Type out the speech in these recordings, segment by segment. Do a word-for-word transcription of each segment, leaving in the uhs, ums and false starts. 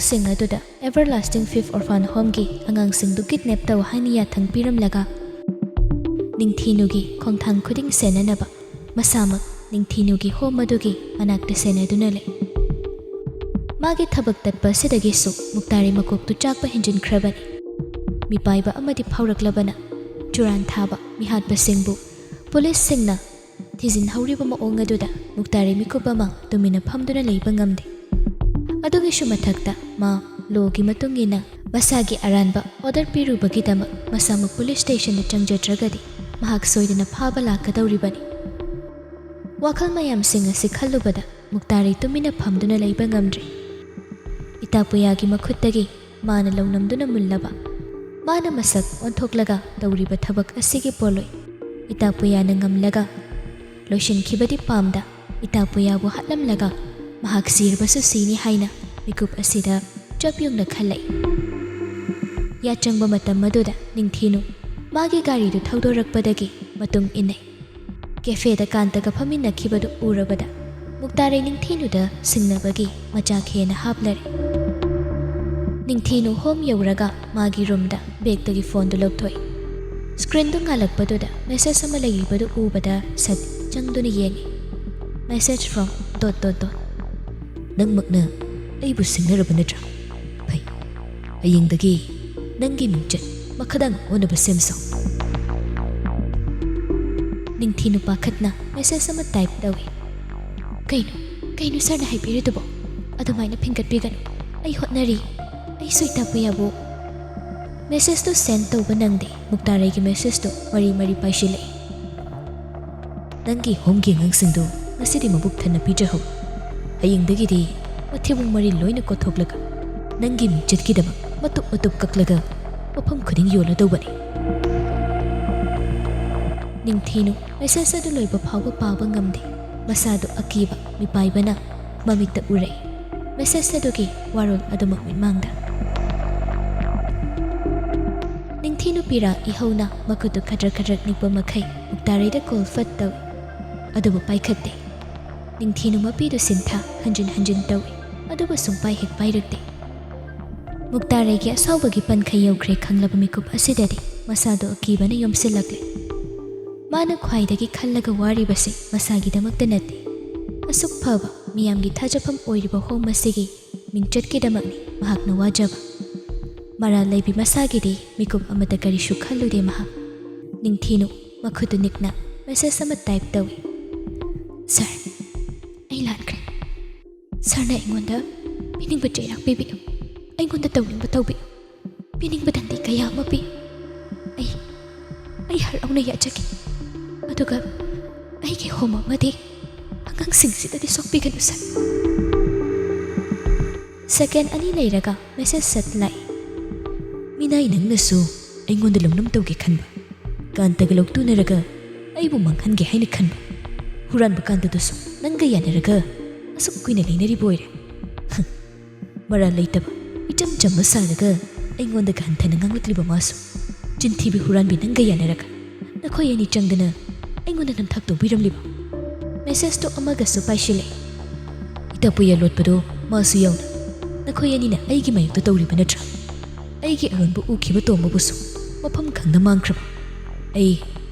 ꯁꯤꯡ ꯑꯗꯨꯗ Everlasting Faith Orphan Homeꯒꯤ ꯑꯉꯥꯡꯁꯤꯡꯗꯨ kidnap ꯇꯧ ꯍꯥꯏꯅ ꯌꯥꯊꯪ ꯄꯤꯔꯝꯂꯒ, ꯅꯤꯡꯊꯤꯅꯨꯒꯤ ꯈꯣꯡꯊꯥꯡ ꯈꯨꯗꯤꯡ ꯁꯦꯟꯅꯅꯕ ꯃꯁꯥꯃꯛ ꯅꯤꯡꯊꯤꯅꯨꯒꯤ home ꯑꯗꯨꯒꯤ ꯃꯅꯥꯛꯇ ꯁꯦꯟꯅꯗꯨꯅ ꯂꯩ꯫ ꯃꯥꯒꯤ ꯊꯕꯛ ꯇꯠꯄ ꯑꯁꯤꯗꯒꯤꯁꯨ ꯃꯨꯛꯇꯥꯔꯤ ꯃꯀꯣꯛꯇꯨ ꯆꯥꯛꯄ ꯍꯦꯟꯖꯤꯟꯈ꯭ꯔꯕꯅꯤ꯫ ꯃꯤꯄꯥꯏꯕ ꯑꯃꯗꯤ ꯐꯥꯎꯔꯛꯂꯕꯅ ꯆꯨꯔꯥꯟ ꯊꯥꯕ ꯃꯤꯍꯥꯠꯄꯁꯤꯡꯕꯨ ꯄꯨꯂꯤꯁꯁꯤꯡꯅ ꯊꯤꯖꯤꯟꯍꯧꯔꯤꯕ ꯃꯑꯣꯡ ꯑꯗꯨꯗ ꯃꯨꯛꯇꯥꯔꯤ ꯃꯤꯀꯨꯞ ꯑꯃ ꯇꯨꯃꯤꯟꯅ ꯐꯝꯗꯨꯅ ꯂꯩꯕ ꯉꯝꯗꯦ꯫ ꯑꯗꯨꯒꯤꯁꯨ ꯃꯊꯛꯇ ꯃꯥ lawꯒꯤ ꯃꯇꯨꯡ ꯏꯟꯅ ꯃꯁꯥꯒꯤ ꯑꯔꯥꯟꯕ order ꯄꯤꯔꯨꯕꯒꯤꯗꯃꯛ ꯃꯁꯥꯃꯛ police stationꯗ ꯆꯪꯖꯗ꯭ꯔꯒꯗꯤ ꯃꯍꯥꯛ ꯁꯣꯏꯗꯅ ꯐꯥꯕ ꯂꯥꯛꯀꯗꯧꯔꯤꯕꯅꯤ꯫ ꯋꯥꯈꯜ ꯃꯌꯥꯝꯁꯤꯡ ꯑꯁꯤ ꯈꯜꯂꯨꯕꯗ ꯃꯨꯛꯇꯥꯔꯤ ꯇꯨꯃꯤꯟꯅ ꯐꯝꯗꯨꯅ ꯂꯩꯕ ꯉꯝꯗ꯭ꯔꯦ꯫ ꯏꯇꯥꯄꯨꯌꯥꯒꯤ ꯃꯈꯨꯠꯇꯒꯤ ꯃꯥꯅ ꯂꯧꯅꯝꯗꯨꯅ ꯃꯨꯜꯂꯕ, ꯃꯥꯅ ꯃꯁꯛ ꯑꯣꯟꯊꯣꯛꯂꯒ ꯇꯧꯔꯤꯕ ꯊꯕꯛ ꯑꯁꯤꯒꯤ ꯄꯣꯠꯂꯣꯏ ꯏꯇꯥꯄꯨꯌꯥꯅ ꯉꯝꯂꯒ ꯂꯣꯏꯁꯤꯟꯈꯤꯕꯗꯤ ꯄꯥꯝꯗ, ꯏꯇꯥꯄꯨꯌꯥꯕꯨ ꯍꯥꯠꯂꯝꯂꯒ ꯃꯍꯥꯛ ꯁꯤꯔꯕꯁꯨ ꯁꯤꯅꯤ ꯍꯥꯏꯅ ꯃꯤꯀꯨꯞ ꯑꯁꯤꯗ ꯆꯞ ꯌꯨꯡꯅ ꯈꯜꯂꯛꯏ꯫ ꯌꯥꯆꯪꯕ ꯃꯇꯝ ꯑꯗꯨꯗ ꯅꯤꯡꯊꯤꯅꯨ ꯃꯥꯒꯤ ꯒꯥꯔꯤꯗꯨ ꯊꯧꯗꯣꯔꯛꯄꯗꯒꯤ ꯃꯇꯨꯡ ꯏꯟꯅꯩ꯫ Cafeꯗ ꯀꯥꯟꯇꯒ ꯐꯝꯃꯤꯟꯅꯈꯤꯕꯗꯨ ꯎꯔꯕꯗ ꯃꯨꯛꯇꯥꯔꯩ ꯅꯤꯡꯊꯤꯅꯨꯗ ꯁꯤꯡꯅꯕꯒꯤ ꯃꯆꯥꯛ ꯍꯦꯟꯅ ꯍꯥꯞꯂꯔꯦ꯫ ꯅꯤꯡꯊꯤꯅꯨ home ꯌꯧꯔꯒ ꯃꯥꯒꯤ roomꯗ bagꯇꯒꯤ phoneꯗꯨ ꯂꯧꯊꯣꯛꯏ꯫ Screenꯗꯨ ꯉꯥꯜꯂꯛꯄꯗꯨꯗ message ꯑꯃ ꯂꯩꯔꯤꯕꯗꯨ ꯎꯕꯗ ꯁꯠ ꯆꯪꯗꯨꯅ ꯌꯦꯡꯉꯤ꯫ Message from dot dot dot. "ꯅꯪꯃꯛꯅ ꯑꯩꯕꯨ ꯁꯤꯡꯅꯔꯕ ꯅꯠꯇ꯭ꯔꯥ? ꯐꯩ, ꯍꯌꯦꯡꯗꯒꯤ ꯅꯪꯒꯤ ꯃꯤꯡꯆꯠ ꯃꯈꯥꯗꯪ ꯑꯣꯟꯅꯕ ꯁꯦꯝꯁꯣ꯫" ꯅꯤꯡꯊꯤꯅꯨ ꯄꯥꯈꯠꯅ message ꯑꯃ type ꯇꯧꯏ꯫ "ꯀꯩꯅꯣ, ꯀꯩꯅꯣ sirꯅ ꯍꯥꯏꯕꯤꯔꯤꯗꯨꯕꯣ? ꯑꯗꯨꯃꯥꯏꯅ ꯐꯤꯡꯒꯠꯄꯤꯒꯅꯨ꯫ ꯑꯩ ꯍꯣꯠꯅꯔꯤ꯫ ꯑꯩꯁꯨ ꯏꯇꯥꯄꯨꯌꯥꯕꯨ꯫" Messageꯇꯨ send ꯇꯧꯕ ꯅꯪꯗꯦ꯫ ꯃꯨꯛꯇꯥꯔꯩꯒꯤ messageꯇꯨ ꯃꯔꯤ ꯃꯔꯤ ꯄꯥꯏꯁꯤꯜꯂꯛꯏ꯫ "ꯅꯪꯒꯤ homeꯒꯤ ꯑꯉꯥꯡꯁꯤꯡꯗꯨ ꯉꯁꯤꯗꯤ ꯃꯕꯨꯛ ꯊꯟꯅ ꯄꯤꯖꯍꯧ꯫ ꯍꯌꯦꯡꯗꯒꯤꯗꯤ ꯃꯊꯤꯕꯣꯡ ꯃꯔꯤ ꯂꯣꯏꯅ ꯀꯣꯠꯊꯣꯛꯂꯒ ꯅꯪꯒꯤ ꯃꯤꯡꯆꯠꯀꯤꯗꯃꯛ ꯃꯇꯨꯞ ꯃꯇꯨꯞ ꯀꯛꯂꯒ ꯃꯐꯝ ꯈꯨꯗꯤꯡ ꯌꯣꯜꯂꯗꯧꯕꯅꯤ꯫" ꯅꯤꯡꯊꯤꯅꯨ message ꯑꯗꯨ ꯂꯣꯏꯕ ꯐꯥꯎꯕ ꯄꯥꯕ ꯉꯝꯗꯦ꯫ ꯃꯁꯥꯗꯨ ꯑꯀꯤꯕ ꯃꯤꯄꯥꯏꯕꯅ ꯃꯃꯤꯠꯇ ꯎꯔꯛꯏ꯫ Message ꯑꯗꯨꯒꯤ ꯋꯥꯔꯣꯜ ꯑꯗꯨꯃꯛ ꯃꯤꯠꯃꯥꯡꯗ꯫ ꯅꯤꯡꯊꯤꯅꯨ ꯄꯤꯔꯥ ꯏꯍꯧꯅ ꯃꯈꯨꯠꯇꯨ ꯈꯗ꯭ꯔꯛ ꯈꯗ꯭ꯔꯛ ꯅꯤꯛꯄ ꯃꯈꯩ ꯃꯨꯛꯇꯥꯔꯩꯗ call ꯐꯠ ꯇꯧꯏ꯫ ꯑꯗꯨꯕꯨ ꯄꯥꯏꯈꯠꯇꯦ꯫ ꯅꯤꯡꯊꯤꯅꯨ ꯃꯄꯤꯗꯨ ꯁꯤꯟꯊꯥ ꯍꯟꯖꯤꯟ ꯍꯟꯖꯤꯟ ꯇꯧꯏ꯫ ꯑꯗꯨꯕꯨ ꯁꯨꯡꯄꯥꯏ ꯍꯦꯛ ꯄꯥꯏꯔꯛꯇꯦ꯫ ꯃꯨꯛꯇꯥꯔꯩꯒꯤ ꯑꯁꯥꯎꯕꯒꯤ ꯄꯟꯈꯩ ꯌꯧꯈ꯭ꯔꯦ ꯈꯪꯂꯕ ꯃꯤꯀꯨꯞ ꯑꯁꯤꯗꯗꯤ ꯃꯁꯥꯗꯣ ꯑꯀꯤꯕꯅ ꯌꯣꯝꯁꯤꯜꯂꯛꯂꯦ꯫ ꯃꯥꯅ ꯈ꯭ꯋꯥꯏꯗꯒꯤ ꯈꯜꯂꯒ ꯋꯥꯔꯤꯕꯁꯤ ꯃꯁꯥꯒꯤꯗꯃꯛꯇ ꯅꯠꯇꯦ꯫ ꯑꯁꯨꯛ ꯐꯕ, ꯃꯤꯌꯥꯝꯒꯤ ꯊꯥꯖꯐꯝ ꯑꯣꯏꯔꯤꯕ ꯍꯣꯝ ꯑꯁꯤꯒꯤ ꯃꯤꯡꯆꯠꯀꯤꯗꯃꯛꯅꯤ ꯃꯍꯥꯛꯅ ꯋꯥꯖꯕ꯫ ꯃꯔꯥꯜ ꯂꯩꯕꯤ ꯃꯁꯥꯒꯤꯗꯤ ꯃꯤꯀꯨꯞ ꯑꯃꯗ ꯀꯔꯤꯁꯨ ꯈꯜꯂꯨꯗꯦ ꯃꯍꯥꯛ꯫ ꯅꯤꯡꯊꯤꯅꯨ ꯃꯈꯨꯠꯇꯨ ꯅꯤꯛꯅ ꯃꯦꯁꯦꯖ ꯑꯃ ꯇꯥꯏꯞ ꯇꯧꯏ꯫ "ꯁꯥꯔ, ꯑꯩ ꯂꯥꯟꯈ꯭ꯔꯦ꯫ ꯁꯥꯔꯅ ꯑꯩꯉꯣꯟꯗ ꯄꯤꯅꯤꯡꯕ ꯆꯩꯔꯥꯛ ꯄꯤꯕꯤꯌꯨ꯫ ꯑꯩꯉꯣꯟꯗ ꯇꯧꯅꯤꯡꯕ ꯇꯧꯕꯤꯌꯨ꯫ ꯄꯤꯅꯤꯡꯕ ꯗꯟꯗꯤ ꯀꯌꯥ ꯑꯃ ꯄꯤ꯫ ꯑꯩ, ꯑꯩ ꯍꯔꯥꯎꯅ ꯌꯥꯖꯒꯦ꯫ ꯑꯗꯨꯒ ꯑꯩꯒꯤ ꯍꯣꯝ ꯑꯃꯗꯤ ꯑꯉꯥꯡꯁꯤꯡꯁꯤꯗꯗꯤ ꯁꯣꯛꯄꯤꯒꯅꯨ, ꯁꯥꯔ꯫" ꯁꯦꯀꯦꯟ ꯑꯅꯤ ꯂꯩꯔꯒ ꯃꯦꯁꯦꯖ ꯁꯠ ꯂꯥꯛꯏ꯫ "ꯃꯤꯅꯥꯏ, ꯅꯪꯅꯁꯨ ꯑꯩꯉꯣꯟꯗ ꯂꯧꯅꯝ ꯇꯧꯒꯦ ꯈꯟꯕ, ꯀꯥꯟꯇꯒ ꯂꯧꯇꯨꯅꯔꯒ ꯑꯩꯕꯨ ꯃꯥꯡꯍꯟꯒꯦ ꯍꯥꯏꯅ ꯈꯟꯕ, ꯍꯨꯔꯥꯟꯕ ꯀꯥꯟꯇꯗꯨꯁꯨ ꯅꯪꯒ ꯌꯥꯅꯔꯒ ꯑꯁꯨꯛ ꯀꯨꯏꯅ ꯂꯩꯅꯔꯤꯕ ꯑꯣꯏꯔꯦ꯫ ꯍꯝ, ꯃꯔꯥꯜ ꯂꯩꯇꯕ, ꯏꯆꯝ ꯆꯝꯕ ꯁꯥꯔꯒ ꯑꯩꯉꯣꯟꯗꯒ ꯍꯟꯊꯅ ꯉꯥꯡꯂꯛꯂꯤꯕ ꯃꯥꯁꯨ, ꯆꯤꯟꯊꯤꯕꯤ ꯍꯨꯔꯥꯟꯕꯤ ꯅꯪꯒ ꯌꯥꯅꯔꯒ ꯅꯈꯣꯏ ꯑꯅꯤ ꯆꯪꯗꯅ ꯑꯩꯉꯣꯟꯗ ꯅꯝꯊꯥꯛ ꯇꯧꯕꯤꯔꯝꯂꯤꯕ?" ꯃꯦꯁꯦꯖꯇꯣ ꯑꯃꯒꯁꯨ ꯄꯥꯏꯁꯤꯜꯂꯦ꯫ "ꯏꯇꯥꯄꯨꯌꯥ ꯂꯣꯠꯄꯗꯣ ꯃꯥꯁꯨ ꯌꯥꯎꯅ ꯅꯈꯣꯏ ꯑꯅꯤꯅ ꯑꯩꯒꯤ ꯃꯥꯌꯣꯛꯇ ꯇꯧꯔꯤꯕ ꯅꯠꯇ꯭ꯔꯥ? ꯑꯩꯒꯤ ꯑꯔꯣꯟꯕ ꯎꯈꯤꯕ ꯇꯣꯝꯕꯕꯨꯁꯨ ꯃꯐꯝ ꯈꯪꯗ ꯃꯥꯡꯈ꯭ꯔꯕ꯫ ꯑꯩ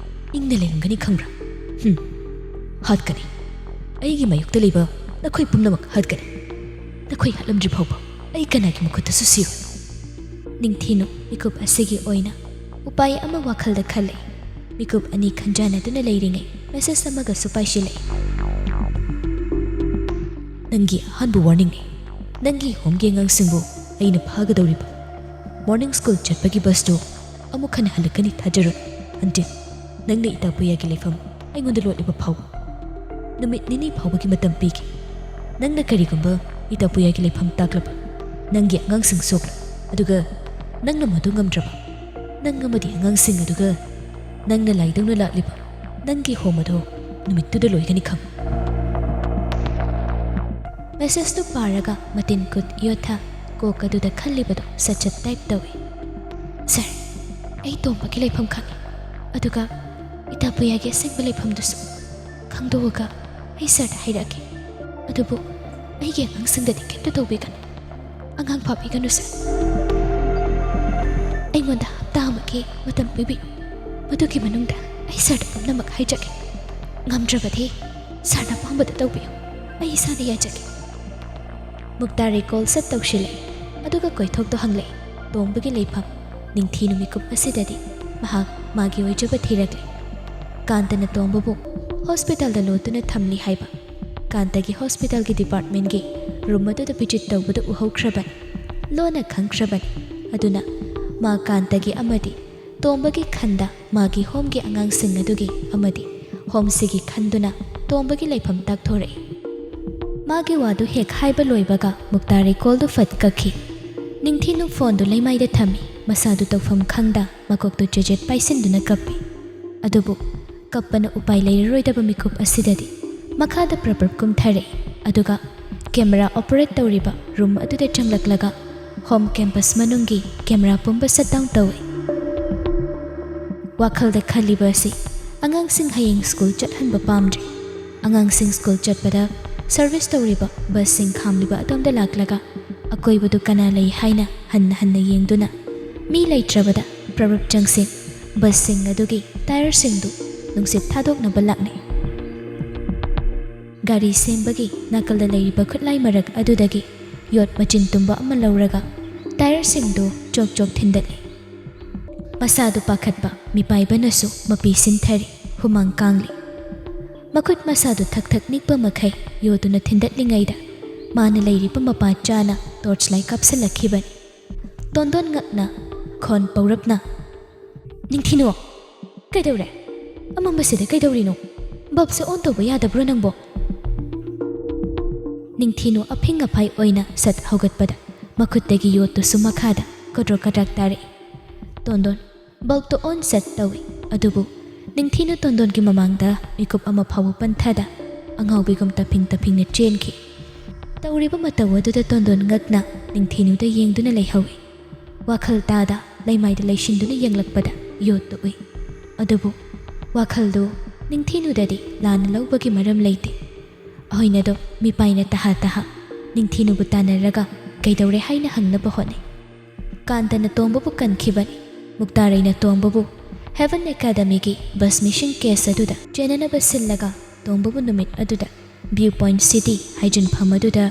ꯏꯪꯅ ꯂꯩꯔꯝꯒꯅꯤ ꯈꯪꯕ꯭ꯔꯥ? ꯍꯨꯝ, ꯍꯥꯠꯀꯅꯤ꯫ ꯑꯩꯒꯤ ꯃꯥꯌꯣꯛꯇ ꯂꯩꯕ ꯅꯈꯣꯏ ꯄꯨꯝꯅꯃꯛ ꯍꯥꯠꯀꯅꯤ꯫ ꯅꯈꯣꯏ ꯍꯥꯠꯂꯝꯗ꯭ꯔꯤ ꯐꯥꯎꯕ ꯑꯩ ꯀꯅꯥꯒꯤ ꯃꯈꯨꯠꯇꯁꯨ ꯁꯤꯔꯣꯏ꯫" ꯅꯤꯡꯊꯤꯅꯨ ꯃꯤꯀꯨꯞ ꯑꯁꯤꯒꯤ ꯑꯣꯏꯅ ꯎꯄꯥꯏ ꯑꯃ ꯋꯥꯈꯜꯗ ꯈꯜꯂꯦ꯫ ꯃꯤꯀꯨꯞ ꯑꯅꯤ ꯈꯟꯖꯥꯟꯅꯗꯨꯅ ꯂꯩꯔꯤꯉꯩ ꯃꯦꯁꯦꯖ ꯑꯃꯒꯁꯨ ꯄꯥꯏꯁꯤꯜꯂꯛꯏ꯫ "ꯅꯪꯒꯤ ꯑꯍꯥꯟꯕ ꯋꯥꯔꯅꯤꯡꯅꯤ꯫ ꯅꯪꯒꯤ ꯍꯣꯝꯒꯤ ꯑꯉꯥꯡꯁꯤꯡꯕꯨ ꯑꯩꯅ ꯐꯥꯒꯗꯧꯔꯤꯕ꯫ ꯃꯣꯔꯅꯤꯡ ꯁ꯭ꯀꯨꯜ ꯆꯠꯄꯒꯤ ꯕꯁꯇꯨ ꯑꯃꯨꯛ ꯍꯟꯅ ꯍꯜꯂꯛꯀꯅꯤ ꯊꯥꯖꯔꯨꯅꯨ꯫ ꯑꯟꯇꯤꯜ ꯅꯪꯅ ꯏꯇꯥꯄꯨꯌꯥꯒꯤ ꯂꯩꯐꯝ ꯑꯩꯉꯣꯟꯗ ꯂꯣꯠꯂꯤꯕ ꯐꯥꯎꯕ꯫ ꯅꯨꯃꯤꯠ ꯅꯤꯅꯤ ꯐꯥꯎꯕꯒꯤ ꯃꯇꯝ ꯄꯤꯒꯦ꯫ ꯅꯪꯅ ꯀꯔꯤꯒꯨꯝꯕ ꯏꯇꯥꯄꯨꯌꯥꯒꯤ ꯂꯩꯐꯝ ꯇꯥꯛꯂꯕ, ꯅꯪꯒꯤ ꯑꯉꯥꯡꯁꯤꯡ ꯁꯣꯛꯂ, ꯑꯗꯨꯒ ꯅꯪꯅ ꯃꯗꯨ ꯉꯝꯗ꯭ꯔꯕ, ꯅꯪ ꯑꯃꯗꯤ ꯑꯉꯥꯡꯁꯤꯡ ꯑꯗꯨꯒ ꯅꯪꯅ ꯂꯥꯏꯗꯧꯅ ꯂꯥꯛꯂꯤꯕ ꯅꯪꯒꯤ ꯍꯣꯝ ꯑꯗꯨ ꯅꯨꯃꯤꯠꯇꯨꯗ ꯂꯣꯏꯒꯅꯤ ꯈꯪ꯫" ꯃꯦꯁꯦꯖꯇꯨ ꯄꯥꯔꯒ ꯃꯇꯤꯟ ꯀꯨꯠ ꯌꯣꯠꯊ ꯀꯣꯛ ꯑꯗꯨꯗ ꯈꯜꯂꯤꯕꯗꯨ ꯁꯠ ꯁꯠ ꯇꯥꯏꯞ ꯇꯧꯏ꯫ "ꯁꯥꯔ, ꯑꯩ ꯇꯣꯝꯕꯒꯤ ꯂꯩꯐꯝ ꯈꯪꯉꯤ꯫ ꯑꯗꯨꯒ ꯏꯇꯥꯄꯨꯌꯥꯒꯤ ꯑꯁꯦꯡꯕ ꯂꯩꯐꯝꯗꯨꯁꯨ ꯈꯪꯗꯣꯛꯑꯒ ꯑꯩ ꯁꯥꯔꯗ ꯍꯥꯏꯔꯛꯑꯒꯦ꯫ ꯑꯗꯨꯕꯨ ꯑꯩꯒꯤ ꯑꯉꯥꯡꯁꯤꯡꯗꯗꯤ ꯀꯩꯝꯇ ꯇꯧꯕꯤꯒꯅꯨ꯫ ꯑꯉꯥꯡ ꯐꯥꯕꯤꯒꯅꯨ ꯁꯥꯔ꯫ ꯑꯩꯉꯣꯟꯗ ꯍꯞꯇꯥ ꯑꯃꯒꯤ ꯃꯇꯝ ꯄꯤꯕꯤꯌꯨ꯫ ꯃꯗꯨꯒꯤ ꯃꯅꯨꯡꯗ ꯑꯩ ꯁꯥꯔꯗ ꯄꯨꯝꯅꯃꯛ ꯍꯥꯏꯖꯒꯦ꯫ ꯉꯝꯗ꯭ꯔꯕꯗꯤ ꯁꯥꯔꯅ ꯑꯄꯥꯝꯕꯗ ꯇꯧꯕꯤꯌꯨ꯫ ꯑꯩ ꯏꯁꯥꯅ ꯌꯥꯖꯒꯦ꯫ ꯃꯨꯛꯇꯥ ꯔꯤꯀꯣꯜ ꯁꯠ ꯇꯧꯁꯤꯜꯂꯛꯏ, ꯑꯗꯨꯒ ꯀꯣꯏꯊꯣꯛꯇꯨ ꯍꯪꯂꯛꯏ ꯇꯣꯝꯕꯒꯤ ꯂꯩꯐꯝ꯫ ꯅꯤꯡꯊꯤꯅꯨ ꯃꯤꯀꯨꯞ ꯑꯁꯤꯗꯗꯤ ꯃꯍꯥꯛ ꯃꯥꯒꯤ ꯑꯣꯏꯖꯕ ꯊꯤꯔꯛꯂꯤ꯫ ꯀꯥꯟꯇꯅ ꯇꯣꯝꯕꯕꯨ ꯍꯣꯁꯄꯤꯇꯥꯜꯗ ꯂꯣꯠꯇꯨꯅ ꯊꯝꯂꯤ ꯍꯥꯏꯕ꯫ ꯀꯥꯟꯇꯒꯤ ꯍꯣꯁꯄꯤꯇꯥꯜꯒꯤ ꯗꯤꯄꯥꯔꯠꯃꯦꯟꯒꯤ ꯔꯨꯝ ꯑꯗꯨꯗ ꯚꯤꯖꯤꯠ ꯇꯧꯕꯗ ꯎꯍꯧꯈ꯭ꯔꯕꯅꯤ꯫ ꯂꯣꯟꯅ ꯈꯪꯈ꯭ꯔꯕꯅꯤ꯫ ꯑꯗꯨꯅ ꯃꯥ ꯀꯥꯟꯇꯒꯤ ꯑꯃꯗꯤ ꯇꯣꯝꯕꯒꯤ ꯈꯟꯗ ꯃꯥꯒꯤ ꯍꯣꯝꯒꯤ ꯑꯉꯥꯡꯁꯤꯡ ꯑꯗꯨꯒꯤ ꯑꯃꯗꯤ ꯍꯣꯝꯁꯤꯒꯤ ꯈꯟꯗꯨꯅ ꯇꯣꯝꯕꯒꯤ ꯂꯩꯐꯝ ꯇꯥꯛꯊꯣꯔꯛꯏ꯫ ꯃꯥꯒꯤ ꯋꯥꯗꯨ ꯍꯦꯛ ꯍꯥꯏꯕ ꯂꯣꯏꯕꯒ ꯃꯨꯛꯇꯥ ꯔꯤꯀꯣꯜꯗꯨ ꯐꯠ ꯀꯛꯈꯤ꯫ ꯅꯤꯡꯊꯤꯅꯨ ꯐꯣꯟꯗꯨ ꯂꯩꯃꯥꯏꯗ ꯊꯝꯃꯤ꯫ ꯃꯁꯥꯗꯨ ꯇꯧꯐꯝ ꯈꯪꯗ ꯃꯀꯣꯛꯇꯨ ꯆꯦꯖꯦꯠ ꯄꯥꯏꯁꯤꯟꯗꯨꯅ ꯀꯞꯄꯤ꯫ ꯑꯗꯨꯕꯨ ꯀꯞꯄꯅ ꯎꯄꯥꯏ ꯂꯩꯔꯔꯣꯏꯗꯕ ꯃꯤꯀꯨꯞ ꯑꯁꯤꯗꯗꯤ ꯃꯈꯥꯗ ꯄ꯭ꯔꯞ ꯄ꯭ꯔꯞ ꯀꯨꯝꯊꯔꯛꯏ꯫ ꯑꯗꯨꯒ ꯀꯦꯃꯦꯔꯥ ꯑꯣꯄꯔꯦꯠ ꯇꯧꯔꯤꯕ ꯔꯨꯝ ꯑꯗꯨꯗ ꯆꯪꯂꯛꯂꯒ ꯍꯣꯝ ꯀꯦꯝꯄꯁ ꯃꯅꯨꯡꯒꯤ ꯀꯦꯃꯦꯔꯥ ꯄꯨꯝꯕ ꯁꯠ ꯗꯥꯎꯟ ꯇꯧꯏ꯫ ꯋꯥꯈꯜꯗ ꯈꯜꯂꯤꯕ ꯑꯁꯤ ꯑꯉꯥꯡꯁꯤꯡ ꯍꯌꯦꯡ ꯁ꯭ꯀꯨꯜ ꯆꯠꯍꯟꯕ ꯄꯥꯝꯗ꯭ꯔꯦ꯫ ꯑꯉꯥꯡꯁꯤꯡ ꯁ꯭ꯀꯨꯜ ꯆꯠꯄꯗ ꯁꯔꯚꯤꯁ ꯇꯧꯔꯤꯕ ꯕꯁꯁꯤꯡ ꯈꯥꯝꯂꯤꯕ ꯑꯗꯣꯝꯗ ꯂꯥꯛꯂꯒ ꯑꯀꯣꯏꯕꯗꯨ ꯀꯅꯥ ꯂꯩ ꯍꯥꯏꯅ ꯍꯟꯅ ꯍꯟꯅ ꯌꯦꯡꯗꯨꯅ ꯃꯤ ꯂꯩꯇ꯭ꯔꯕꯗ ꯄ꯭ꯔꯞ ꯄ꯭ꯔꯞ ꯆꯪꯁꯤꯟ ꯕꯁꯁꯤꯡ ꯑꯗꯨꯒꯤ ꯇꯥꯌꯔꯁꯤꯡꯗꯨ ꯅꯨꯡꯁꯤꯠ ꯊꯥꯗꯣꯛꯅꯕ ꯂꯥꯛꯅꯩ꯫ ꯒꯥꯔꯤ ꯁꯦꯝꯕꯒꯤ ꯅꯥꯀꯜꯗ ꯂꯩꯔꯤꯕ ꯈꯨꯠꯂꯥꯏ ꯃꯔꯛ ꯑꯗꯨꯗꯒꯤ ꯌꯣꯠ ꯃꯆꯤꯟ ꯇꯨꯝꯕ ꯑꯃ ꯂꯧꯔꯒ ꯇꯥꯌꯔꯁꯤꯡꯗꯨ ꯆꯣꯛ ꯆꯣꯛ ꯊꯤꯟꯗꯠꯂꯤ꯫ ꯃꯁꯥꯗꯨ ꯄꯥꯈꯠꯄ ꯃꯤꯄꯥꯏꯕꯅꯁꯨ ꯃꯄꯤ ꯁꯤꯟꯊꯔꯤ, ꯍꯨꯃꯥꯡ ꯀꯥꯡꯂꯤ꯫ ꯃꯈꯨꯠ ꯃꯁꯥꯗꯨ ꯊꯛ ꯊꯛ ꯅꯤꯛꯄ ꯃꯈꯩ ꯌꯣꯠꯇꯨꯅ ꯊꯤꯟꯗꯠꯂꯤꯉꯩꯗ ꯃꯥꯅ ꯂꯩꯔꯤꯕ ꯃꯄꯥ ꯆꯥꯅ ꯇꯣꯔꯆ ꯂꯥꯏꯠ ꯀꯥꯞꯁꯤꯜꯂꯛꯈꯤꯕꯅꯤ꯫ ꯇꯣꯟꯗꯣꯟ ꯉꯛꯅ ꯈꯣꯟ ꯄꯧꯔꯞꯅ, "ꯅꯤꯡꯊꯤꯅꯨ, ꯀꯩꯗꯧꯔꯦ? ꯑꯃꯝꯕꯁꯤꯗ ꯀꯩꯗꯧꯔꯤꯅꯣ? ꯕꯜꯕꯁꯦ ꯑꯣꯟ ꯇꯧꯕ ꯌꯥꯗꯕ꯭ꯔꯣ ꯅꯪꯕꯣ?" ꯅꯤꯡꯊꯤꯅꯨ ꯑꯐꯤꯡ ꯑꯐꯥꯏ ꯑꯣꯏꯅ ꯁꯠ ꯍꯧꯒꯠꯄꯗ ꯃꯈꯨꯠꯇꯒꯤ ꯌꯣꯠꯇꯨꯁꯨ ꯃꯈꯥꯗ ꯀꯗ꯭ꯔꯣꯛ ꯀꯗ꯭ꯔꯥꯛ ꯇꯥꯔꯛꯏ꯫ ꯇꯣꯟꯗꯣꯟ ꯕꯜꯕꯇꯨ ꯑꯣꯟ ꯁꯠ ꯇꯧꯏ, ꯑꯗꯨꯕꯨ ꯅꯤꯡꯊꯤꯅꯨ ꯇꯣꯟꯗꯣꯟꯒꯤ ꯃꯃꯥꯡꯗ ꯃꯤꯀꯨꯞ ꯑꯃ ꯐꯥꯎꯕ ꯄꯟꯊꯗ ꯑꯉꯥꯎꯕꯤꯒꯨꯝ ꯇꯞꯐꯤꯡ ꯇꯞꯐꯤꯡꯅ ꯆꯦꯟꯈꯤ꯫ ꯇꯧꯔꯤꯕ ꯃꯇꯧ ꯑꯗꯨꯗ ꯇꯣꯟꯗꯣꯟ ꯉꯛꯅ ꯅꯤꯡꯊꯤꯅꯨꯗ ꯌꯦꯡꯗꯨꯅ ꯂꯩꯍꯧꯏ꯫ ꯋꯥꯈꯜ ꯇꯥꯗ ꯂꯩꯃꯥꯏꯗ ꯂꯩꯁꯤꯟꯗꯨꯅ ꯌꯦꯡꯂꯛꯄꯗ ꯌꯣꯠꯇꯨ ꯎꯏ꯫ ꯑꯗꯨꯕꯨ ꯋꯥꯈꯜꯗꯨ ꯅꯤꯡꯊꯤꯅꯨꯗꯗꯤ ꯂꯥꯟꯅ ꯂꯧꯕꯒꯤ ꯃꯔꯝ ꯂꯩꯇꯦ꯫ ꯑꯍꯣꯏꯅꯗꯣ ꯃꯤꯄꯥꯏꯅ ꯇꯍꯥ ꯇꯍꯥ ꯅꯤꯡꯊꯤꯅꯨꯕꯨ ꯇꯥꯟꯅꯔꯒ ꯀꯩꯗꯧꯔꯦ ꯍꯥꯏꯅ ꯍꯪꯅꯕ ꯍꯣꯠꯅꯩ꯫ ꯀꯥꯟꯇꯅ ꯇꯣꯝꯕꯕꯨ ꯀꯟꯈꯤꯕꯅꯤ꯫ ꯃꯨꯛꯇꯥꯔꯩꯅ ꯇꯣꯝꯕꯕꯨ ꯍꯦꯚꯟ ꯑꯦꯀꯥꯗꯃꯤꯒꯤ ꯕꯁ ꯃꯤꯁꯤꯡ ꯀꯦꯁ ꯑꯗꯨꯗ ꯆꯦꯟꯅꯅꯕ ꯁꯤꯜꯂꯒ ꯇꯣꯝꯕꯕꯨ ꯅꯨꯃꯤꯠ ꯑꯗꯨꯗ ꯚ꯭ꯌꯨ ꯄꯣꯏꯟꯠ ꯁꯤꯇꯤ ꯍꯥꯏꯖꯤꯟꯐꯝ ꯑꯗꯨꯗ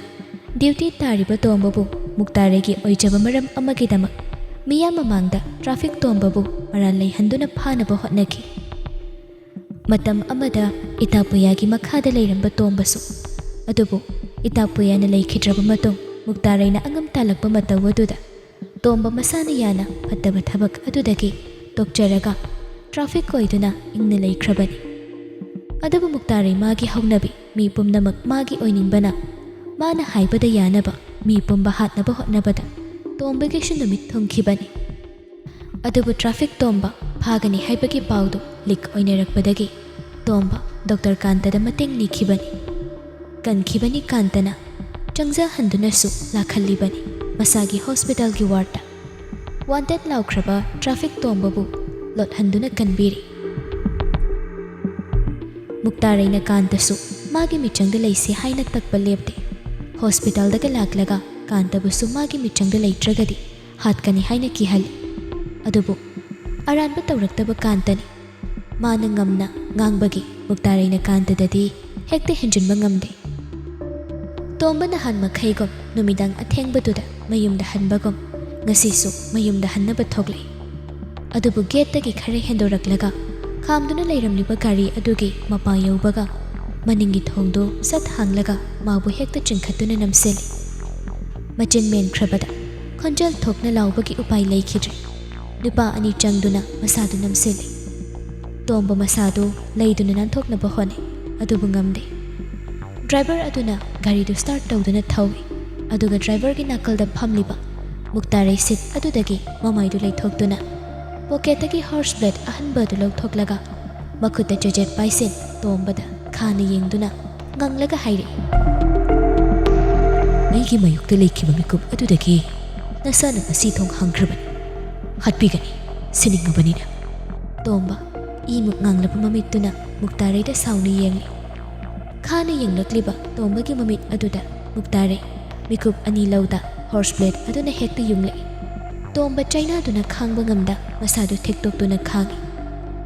ꯗ꯭ꯌꯨꯇꯤ ꯇꯥꯔꯤꯕ ꯇꯣꯝꯕꯕꯨ ꯃꯨꯛꯇꯥꯔꯩꯒꯤ ꯑꯣꯏꯖꯕ ꯃꯔꯝ ꯑꯃꯒꯤꯗꯃꯛ ꯃꯤꯌꯥꯝ ꯃꯃꯥꯡꯗ ꯇ꯭ꯔꯥꯐꯤꯛ ꯇꯣꯝꯕꯕꯨ ꯃꯔꯥꯜ ꯂꯩꯍꯟꯗꯨꯅ ꯐꯥꯅꯕ ꯍꯣꯠꯅꯈꯤ꯫ ꯃꯇꯝ ꯑꯃꯗ ꯏꯇꯥꯄꯨꯌꯥꯒꯤ ꯃꯈꯥꯗ ꯂꯩꯔꯝꯕ ꯇꯣꯝꯕꯁꯨ, ꯑꯗꯨꯕꯨ ꯏꯇꯥꯄꯨꯌꯥꯅ ꯂꯩꯈꯤꯗ꯭ꯔꯕ ꯃꯇꯨꯡ ꯃꯨꯛꯇꯥꯔꯩꯅ ꯑꯉꯝ ꯇꯥꯜꯂꯛꯄ ꯃꯇꯧ ꯑꯗꯨꯗ ꯇꯣꯝꯕ ꯃꯁꯥꯅ ꯌꯥꯅ ꯐꯠꯇꯕ ꯊꯕꯛ ꯑꯗꯨꯗꯒꯤ ꯇꯣꯛꯆꯔꯒ ꯇ꯭ꯔꯥꯐꯤꯛ ꯑꯣꯏꯗꯨꯅ ꯏꯪꯅ ꯂꯩꯈ꯭ꯔꯕꯅꯤ꯫ ꯑꯗꯨꯕꯨ ꯃꯨꯛꯇꯥꯔꯩ ꯃꯥꯒꯤ ꯍꯧꯅꯕꯤ ꯃꯤ ꯄꯨꯝꯅꯃꯛ ꯃꯥꯒꯤ ꯑꯣꯏꯅꯤꯡꯕꯅ ꯃꯥꯅ ꯍꯥꯏꯕꯗ ꯌꯥꯅꯕ ꯃꯤ ꯄꯨꯝꯕ ꯍꯥꯠꯅꯕ ꯍꯣꯠꯅꯕꯗ ꯇꯣꯝꯕꯒꯤꯁꯨ ꯅꯨꯃꯤꯠ ꯊꯨꯡꯈꯤꯕꯅꯤ꯫ ꯑꯗꯨꯕꯨ ꯇ꯭ꯔꯥꯐꯤꯛ ꯇꯣꯝꯕ ꯐꯥꯒꯅꯤ ꯍꯥꯏꯕꯒꯤ ꯄꯥꯎꯗꯨ ꯂꯤꯛ ꯑꯣꯏꯅꯔꯛꯄꯗꯒꯤ ꯇꯣꯝꯕ ꯗꯣꯛꯇꯔ ꯀꯥꯟꯇꯗ ꯃꯇꯦꯡ ꯅꯤꯈꯤꯕꯅꯤ꯫ ꯀꯟꯈꯤꯕꯅꯤ ꯀꯥꯟꯇꯅ ꯆꯪꯖꯍꯟꯗꯨꯅꯁꯨ ꯂꯥꯛꯍꯜꯂꯤꯕꯅꯤ꯫ ꯃꯁꯥꯒꯤ ꯍꯣꯁꯄꯤꯇꯥꯜꯒꯤ ꯋꯥꯔꯗꯇ ꯋꯥꯟꯇꯦꯗ ꯂꯥꯎꯈ꯭ꯔꯕ ꯇ꯭ꯔꯥꯐꯤꯛ ꯇꯣꯝꯕꯕꯨ ꯂꯣꯠꯍꯟꯗꯨꯅ ꯀꯟꯕꯤꯔꯤ꯫ ꯃꯨꯛꯇꯥꯔꯩꯅ ꯀꯥꯟꯇꯁꯨ ꯃꯥꯒꯤ ꯃꯤꯆꯪꯗ ꯂꯩꯁꯦ ꯍꯥꯏꯅ ꯇꯛꯄ ꯂꯦꯞꯇꯦ꯫ ꯍꯣꯁꯄꯤꯇꯥꯜꯗꯒ ꯂꯥꯛꯂꯒ ꯀꯥꯟꯇꯕꯨꯁꯨ ꯃꯥꯒꯤ ꯃꯤꯆꯪꯗ ꯂꯩꯇ꯭ꯔꯒꯗꯤ ꯍꯥꯠꯀꯅꯤ ꯍꯥꯏꯅ ꯀꯤꯍꯜꯂꯤ꯫ ꯑꯗꯨꯕꯨ ꯑꯔꯥꯟꯕ ꯇꯧꯔꯛꯇꯕ ꯀꯥꯟꯇꯅꯤ꯫ ꯃꯥꯅ ꯉꯝꯅ ꯉꯥꯡꯕꯒꯤ ꯃꯨꯛꯇꯥꯔꯩꯅ ꯀꯥꯟꯇꯗꯗꯤ ꯍꯦꯛꯇ ꯍꯦꯟꯖꯤꯟꯕ ꯉꯝꯗꯦ꯫ ꯇꯣꯝꯕ ꯅꯍꯥꯟ ꯃꯈꯩꯒꯨꯝ ꯅꯨꯃꯤꯗꯥꯡ ꯑꯊꯦꯡꯕꯗꯨꯗ ꯃꯌꯨꯝꯗ ꯍꯟꯕꯒꯨꯝ ꯉꯁꯤꯁꯨ ꯃꯌꯨꯝꯗ ꯍꯟꯅꯕ ꯊꯣꯛꯂꯛꯏ꯫ ꯑꯗꯨꯕꯨ ꯒꯦꯠꯇꯒꯤ ꯈꯔ ꯍꯦꯟꯗꯣꯔꯛꯂꯒ ꯈꯥꯝꯗꯨꯅ ꯂꯩꯔꯝꯂꯤꯕ ꯒꯥꯔꯤ ꯑꯗꯨꯒꯤ ꯃꯄꯥ ꯌꯧꯕꯒ ꯃꯅꯤꯡꯒꯤ ꯊꯣꯡꯗꯨ ꯁꯠ ꯍꯥꯡꯂꯒ ꯃꯥꯕꯨ ꯍꯦꯛꯇ ꯆꯤꯡꯈꯠꯇꯨꯅ ꯅꯝꯁꯤꯜꯂꯤ꯫ ꯃꯆꯤꯟ ꯃꯦꯟꯈ꯭ꯔꯕꯗ ꯈꯣꯟꯖꯦꯜ ꯊꯣꯛꯅ ꯂꯥꯎꯕꯒꯤ ꯎꯄꯥꯏ ꯂꯩꯈꯤꯗ꯭ꯔꯦ꯫ ꯅꯨꯄꯥ ꯑꯅꯤ ꯆꯪꯗꯨꯅ ꯃꯁꯥꯗꯨ ꯅꯝꯁꯤꯜꯂꯤ꯫ ꯇꯣꯝꯕ ꯃꯁꯥꯗꯨ ꯂꯩꯗꯨꯅ ꯅꯥꯟꯊꯣꯛꯅꯕ ꯍꯣꯠꯅꯩ, ꯑꯗꯨꯕꯨ ꯉꯝꯗꯦ꯫ ꯗ꯭ꯔꯥꯏꯚꯔ ꯑꯗꯨꯅ ꯒꯥꯔꯤꯗꯨ ꯁ꯭ꯇꯥꯔꯠ ꯇꯧꯗꯨꯅ ꯊꯧꯏ, ꯑꯗꯨꯒ ꯗ꯭ꯔꯥꯏꯚꯔꯒꯤ ꯅꯥꯀꯜꯗ ꯐꯝꯂꯤꯕ ꯃꯨꯛꯇꯥꯔꯩ ꯁꯤꯠ ꯑꯗꯨꯗꯒꯤ ꯃꯃꯥꯏꯗꯨ ꯂꯩꯊꯣꯛꯇꯨꯅ ꯄꯣꯀꯦꯠꯇꯒꯤ ꯍꯣꯔꯁ ꯕ꯭ꯂꯦꯗ ꯑꯍꯟꯕ ꯑꯗꯨ ꯂꯧꯊꯣꯛꯂꯒ ꯃꯈꯨꯠꯇ ꯆꯦꯖꯦꯠ ꯄꯥꯏꯁꯤꯟ ꯇꯣꯝꯕꯗ ꯈꯥꯅ ꯌꯦꯡꯗꯨꯅ ꯉꯪꯂꯒ ꯍꯥꯏꯔꯛꯏ, "ꯑꯩꯒꯤ ꯃꯥꯌꯣꯛꯇ ꯂꯩꯈꯤꯕ ꯃꯤꯀꯨꯞ ꯑꯗꯨꯗꯒꯤ ꯅꯁꯥꯅ ꯉꯁꯤ ꯊꯣꯡ ꯍꯥꯡꯈ꯭ꯔꯕꯅꯤ꯫ ꯍꯥꯠꯄꯤꯒꯅꯤ, ꯁꯤꯅꯤꯡꯉꯕꯅꯤꯅ꯫" ꯇꯣꯝꯕ ꯏꯃꯨꯛ ꯉꯥꯡꯂꯕ ꯃꯃꯤꯠꯇꯨꯅ ꯃꯨꯛꯇꯥꯔꯩꯗ ꯁꯥꯎꯅ ꯌꯦꯡꯂꯤ꯫ ꯈꯥꯅ ꯌꯦꯡꯂꯛꯂꯤꯕ ꯇꯣꯝꯕꯒꯤ ꯃꯃꯤꯠ ꯑꯗꯨꯗ ꯃꯨꯛꯇꯥꯔꯩ ꯃꯤꯀꯨꯞ ꯑꯅꯤ ꯂꯧꯗ ꯍꯣꯔꯁ ꯕ꯭ꯂꯦꯗ ꯑꯗꯨꯅ ꯍꯦꯛꯇ ꯌꯨꯡꯂꯛꯏ꯫ ꯇꯣꯝꯕ ꯆꯩꯅꯥꯗꯨꯅ ꯈꯥꯡꯕ ꯉꯝꯗ ꯃꯁꯥꯗꯨ ꯊꯦꯛꯇꯣꯛꯇꯨꯅ ꯈꯥꯡꯏ꯫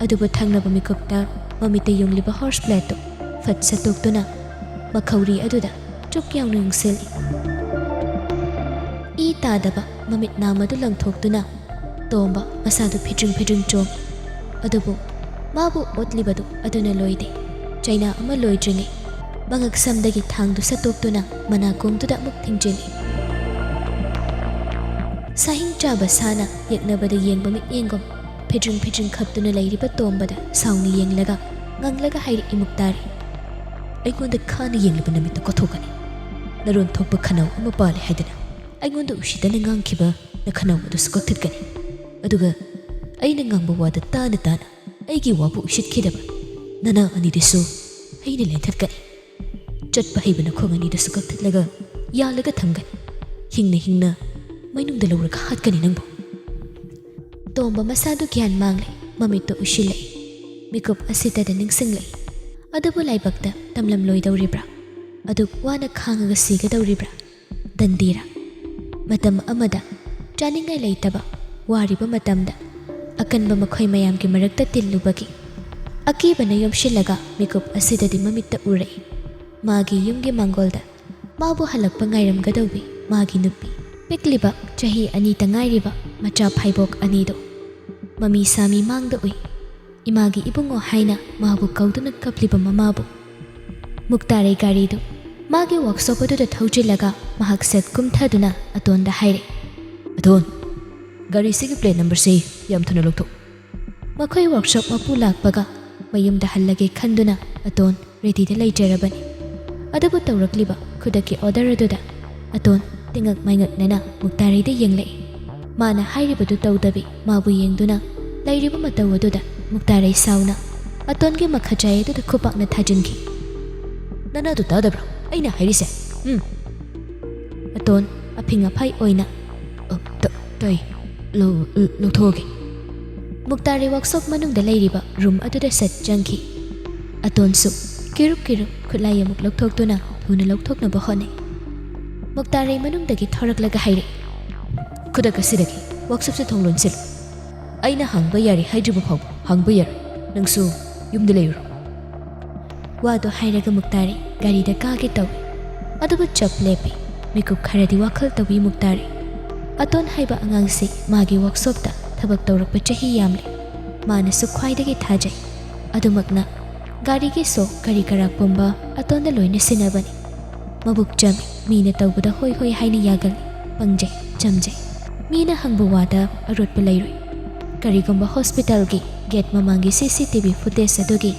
ꯑꯗꯨꯕꯨ ꯊꯪꯅꯕ ꯃꯤꯀꯨꯞꯇ ꯃꯃꯤꯠꯇ ꯌꯨꯡꯂꯤꯕ ꯍꯣꯔꯁ ꯕ꯭ꯂꯦꯗꯇꯨ ꯐꯠ ꯁꯠꯇꯣꯛꯇꯨꯅ ꯃꯈꯧꯔꯤ ꯑꯗꯨꯗ ꯆꯨꯛ ꯌꯥꯎꯅ ꯌꯨꯡꯁꯤꯜꯂꯤ꯫ ꯏ ꯇꯥꯗꯕ ꯃꯃꯤꯠ ꯅꯥꯝ ꯑꯗꯨ ꯂꯪꯊꯣꯛꯇꯨꯅ ꯇꯣꯝꯕ ꯃꯁꯥꯗꯨ ꯐꯤꯗ꯭ꯔꯤꯡ ꯐꯤꯗ꯭ꯔꯤꯡ ꯆꯣꯡꯏ꯫ ꯑꯗꯨꯕꯨ ꯃꯥꯕꯨ ꯑꯣꯠꯂꯤꯕꯗꯨ ꯑꯗꯨꯅ ꯂꯣꯏꯗꯦ꯫ ꯆꯩꯅꯥ ꯑꯃ ꯂꯣꯏꯗ꯭ꯔꯤꯉꯩ ꯃꯉꯛ ꯁꯝꯗꯒꯤ ꯊꯥꯡꯗꯨ ꯁꯠꯇꯣꯛꯇꯨꯅ ꯃꯅꯥꯀꯣꯡꯗꯨꯗ ꯑꯃꯨꯛ ꯊꯤꯡꯖꯤꯜꯂꯤ꯫ ꯁꯥꯍꯤꯡ ꯆꯥꯕ ꯁꯥꯅ ꯌꯦꯛꯅꯕꯗ ꯌꯦꯡꯕ ꯃꯤꯠꯌꯦꯡꯒꯨꯝ ꯐꯤꯗ꯭ꯔꯤꯡ ꯐꯤꯗ꯭ꯔꯤꯡ ꯈꯞꯇꯨꯅ ꯂꯩꯔꯤꯕ ꯇꯣꯝꯕꯗ ꯁꯥꯎꯅ ꯌꯦꯡꯂꯒ ꯉꯪꯂꯒ ꯍꯥꯏꯔꯛꯏ ꯃꯨꯛꯇꯥꯔꯤ꯫ "ꯑꯩꯉꯣꯟꯗ ꯈꯥꯅ ꯌꯦꯡꯂꯤꯕ ꯅꯨꯃꯤꯠꯇꯨ ꯀꯠꯊꯣꯛꯀꯅꯤ꯫ ꯅꯔꯣꯟ ꯊꯣꯛꯄ ꯈꯅꯥꯎ ꯑꯃ ꯄꯥꯜꯂꯦ ꯍꯥꯏꯗꯨꯅ ꯑꯩꯉꯣꯟꯗ ꯎꯁꯤꯠꯇꯅ ꯉꯥꯡꯈꯤꯕ ꯅꯈꯅꯥꯎ ꯑꯗꯨꯁꯨ ꯀꯛꯊꯠꯀꯅꯤ꯫ ꯑꯗꯨꯒ ꯑꯩꯅ ꯉꯥꯡꯕ ꯋꯥꯗ ꯇꯥꯅ ꯇꯥꯅ ꯑꯩꯒꯤ ꯋꯥꯕꯨ ꯎꯁꯤꯠꯈꯤꯗꯕ ꯅꯅꯥ ꯑꯅꯤꯗꯨꯁꯨ ꯑꯩꯅ ꯂꯦꯟꯊꯠꯀꯅꯤ꯫ ꯆꯠꯄ ꯍꯩꯕ ꯅꯈꯣꯡ ꯑꯅꯤꯗꯨꯁꯨ ꯀꯛꯊꯠꯂꯒ ꯌꯥꯜꯂꯒ ꯊꯝꯒꯅꯤ꯫ ꯍꯤꯡꯅ ꯍꯤꯡꯅ ꯃꯩꯅꯨꯡꯗ ꯂꯧꯔꯒ ꯍꯥꯠꯀꯅꯤ ꯅꯪꯕꯨ"꯫ ꯇꯣꯝꯕ ꯃꯁꯥꯗꯨ ꯒ꯭ꯌꯥꯟ ꯃꯥꯡꯂꯦ꯫ ꯃꯃꯤꯠꯇꯨ ꯎꯏꯁꯤꯜꯂꯛꯏ꯫ ꯃꯤꯀꯨꯞ ꯑꯁꯤꯗꯗ ꯅꯤꯡꯁꯤꯡꯂꯛꯏ꯫ ꯑꯗꯨꯕꯨ ꯂꯥꯏꯕꯛꯇ ꯇꯝꯂꯝꯂꯣꯏꯗꯧꯔꯤꯕ꯭ꯔꯥ? ꯑꯗꯨꯛ ꯋꯥꯅ ꯈꯥꯡꯉꯒ ꯁꯤꯒꯗꯧꯔꯤꯕ꯭ꯔꯥ? ꯗꯟꯗꯤꯔꯥ꯫ ꯃꯇꯝ ꯑꯃꯗ ꯆꯥꯅꯤꯡꯉꯥꯏ ꯂꯩꯇꯕ ꯋꯥꯔꯤꯕ ꯃꯇꯝꯗ ꯑꯀꯟꯕ ꯃꯈꯣꯏ ꯃꯌꯥꯝꯒꯤ ꯃꯔꯛꯇ ꯇꯤꯜꯂꯨꯕꯒꯤ ꯑꯀꯤꯕꯅ ꯌꯣꯝꯁꯤꯜꯂꯒ ꯃꯤꯀꯨꯞ ꯑꯁꯤꯗꯗꯤ ꯃꯃꯤꯠꯇ ꯎꯔꯛꯏ꯫ ꯃꯥꯒꯤ ꯌꯨꯝꯒꯤ ꯃꯥꯡꯒꯣꯜꯗ ꯃꯥꯕꯨ ꯍꯜꯂꯛꯄ ꯉꯥꯏꯔꯝꯒꯗꯧꯕꯤ ꯃꯥꯒꯤ ꯅꯨꯄꯤ, ꯄꯤꯛꯂꯤꯕ ꯆꯍꯤ ꯑꯅꯤꯇ ꯉꯥꯏꯔꯤꯕ ꯃꯆꯥ ꯐꯥꯏꯕꯣꯛ ꯑꯅꯤꯗꯨ ꯃꯃꯤ ꯁꯥꯃꯤ ꯃꯥꯡꯗ ꯎꯏ꯫ ꯏꯃꯥꯒꯤ ꯏꯕꯨꯡꯉꯣ ꯍꯥꯏꯅ ꯃꯥꯕꯨ ꯀꯧꯗꯨꯅ ꯀꯞꯂꯤꯕ ꯃꯃꯥꯕꯨ꯫ ꯃꯨꯛꯇꯥꯔꯩ ꯒꯥꯔꯤꯗꯨ ꯃꯥꯒꯤ ꯋꯥꯛꯁꯣꯞ ꯑꯗꯨꯗ ꯊꯧꯖꯤꯜꯂꯒ ꯃꯍꯥꯛ ꯁꯠ ꯀꯨꯝꯊꯗꯨꯅ ꯑꯇꯣꯟꯗ ꯍꯥꯏꯔꯦ, "ꯑꯇꯣꯟ, ꯒꯥꯔꯤꯁꯤꯒꯤ ꯄ꯭ꯂꯦꯠ ꯅꯝꯕꯔꯁꯤ ꯌꯥꯝ ꯊꯨꯅ ꯂꯧꯊꯣꯛ"꯫ ꯃꯈꯣꯏ ꯋꯥꯛꯁꯣꯞ ꯃꯄꯨ ꯂꯥꯛꯄꯒ ꯃꯌꯨꯝꯗ ꯍꯜꯂꯒꯦ ꯈꯟꯗꯨꯅ ꯑꯇꯣꯟ ꯔꯦꯗꯤꯗ ꯂꯩꯖꯔꯕꯅꯤ꯫ ꯑꯗꯨꯕꯨ ꯇꯧꯔꯛꯂꯤꯕ ꯈꯨꯗꯛꯀꯤ ꯑꯣꯔꯗꯔ ꯑꯗꯨꯗ ꯑꯇꯣꯟ ꯇꯤꯉꯛ ꯃꯥꯏꯉꯛꯅꯅ ꯃꯨꯛꯇꯥꯔꯩꯗ ꯌꯦꯡꯂꯛꯏ꯫ ꯃꯥꯅ ꯍꯥꯏꯔꯤꯕꯗꯨ ꯇꯧꯗꯕꯤ ꯃꯥꯕꯨ ꯌꯦꯡꯗꯨꯅ ꯂꯩꯔꯤꯕ ꯃꯇꯧ ꯑꯗꯨꯗ ꯃꯨꯛꯇꯥꯔꯩ ꯁꯥꯎꯅ ꯑꯇꯣꯟꯒꯤ ꯃꯈꯖꯥꯏ ꯑꯗꯨꯗ ꯈꯨꯄꯥꯛꯅ ꯊꯥꯖꯤꯟꯈꯤ꯫ "ꯅꯅꯥꯗꯨ ꯇꯥꯗꯕ꯭ꯔꯥ ꯑꯩꯅ ꯍꯥꯏꯔꯤꯁꯦ? ꯎꯝ?" ꯑꯇꯣꯟ ꯑꯐꯤꯡ ꯑꯐꯥꯏ ꯑꯣꯏꯅ, "ꯑ, ꯇ-, ꯇꯥꯏ꯫ ꯂꯧ-, ꯂꯧꯊꯣꯛꯑꯒꯦ"꯫ ꯃꯨꯛꯇꯥꯔꯩ ꯋꯥꯛꯁꯣꯞ ꯃꯅꯨꯡꯗ ꯂꯩꯔꯤꯕ ꯔꯨꯝ ꯑꯗꯨꯗ ꯁꯠ ꯆꯪꯈꯤ꯫ ꯑꯇꯣꯟꯁꯨ ꯀꯤꯔꯨꯛ ꯀꯤꯔꯨꯛ ꯈꯨꯠꯂꯥꯏ ꯑꯃꯨꯛ ꯂꯧꯊꯣꯛꯇꯨꯅ ꯊꯨꯅ ꯂꯧꯊꯣꯛꯅꯕ ꯍꯣꯠꯅꯩ꯫ ꯃꯨꯛꯇꯥꯔꯩ ꯃꯅꯨꯡꯗꯒꯤ ꯊꯣꯔꯛꯂꯒ ꯍꯥꯏꯔꯛꯏ, "ꯈꯨꯗꯛ ꯑꯁꯤꯗꯒꯤ ꯋꯥꯛꯁꯣꯞꯁꯦ ꯊꯣꯡ ꯂꯣꯟꯁꯤꯜꯂꯨ꯫ ꯑꯩꯅ ꯍꯥꯡꯕ ꯌꯥꯔꯦ ꯍꯥꯏꯗ꯭ꯔꯤꯕ ꯐꯥꯎꯕ ꯍꯥꯡꯕ ꯌꯥꯔꯣꯏ꯫ ꯅꯪꯁꯨ ꯌꯨꯝꯗ ꯂꯩꯔꯨꯔꯣ꯫" ꯋꯥꯗꯣ ꯍꯥꯏꯔꯒ ꯃꯨꯛꯇꯥꯔꯩ ꯒꯥꯔꯤꯗ ꯀꯥꯒꯦ ꯇꯧꯏ꯫ ꯑꯗꯨꯕꯨ ꯆꯞ ꯂꯦꯞꯄꯤ꯫ ꯃꯤꯀꯨꯞ ꯈꯔꯗꯤ ꯋꯥꯈꯜ ꯇꯧꯏ ꯃꯨꯛꯇꯥꯔꯩ꯫ ꯑꯇꯣꯟ ꯍꯥꯏꯕ ꯑꯉꯥꯡꯁꯤ ꯃꯥꯒꯤ ꯋꯥꯛꯁꯣꯞꯇ ꯊꯕꯛ ꯇꯧꯔꯛꯄ ꯆꯍꯤ ꯌꯥꯝꯂꯦ꯫ ꯃꯥꯅꯁꯨ ꯈ꯭ꯋꯥꯏꯗꯒꯤ ꯊꯥꯖꯩ꯫ ꯑꯗꯨꯃꯛꯅ ꯒꯥꯔꯤꯒꯤ ꯁꯣ ꯀꯔꯤ ꯀꯔꯥ ꯄꯨꯝꯕ ꯑꯇꯣꯟꯗ ꯂꯣꯏꯅ ꯁꯤꯟꯅꯕꯅꯤ꯫ ꯃꯕꯨꯛ ꯆꯝꯃꯤ꯫ ꯃꯤꯅ ꯇꯧꯕꯗ ꯍꯣꯏ ꯍꯣꯏ ꯍꯥꯏꯅ ꯌꯥꯒꯜꯂꯤ꯫ ꯄꯪꯖꯩ, ꯆꯝꯖꯩ꯫ ꯃꯤꯅ ꯍꯪꯕ ꯋꯥꯗ ꯑꯔꯣꯠꯄ ꯂꯩꯔꯣꯏ꯫ ꯀꯔꯤꯒꯨꯝꯕ ꯍꯣꯁꯄꯤꯇꯥꯜꯒꯤ ꯒꯦꯠ ꯃꯃꯥꯡꯒꯤ ꯁꯤ ꯁꯤ ꯇꯤ ꯚꯤ ꯐꯨꯇꯦꯖ ꯑꯗꯨꯒꯤ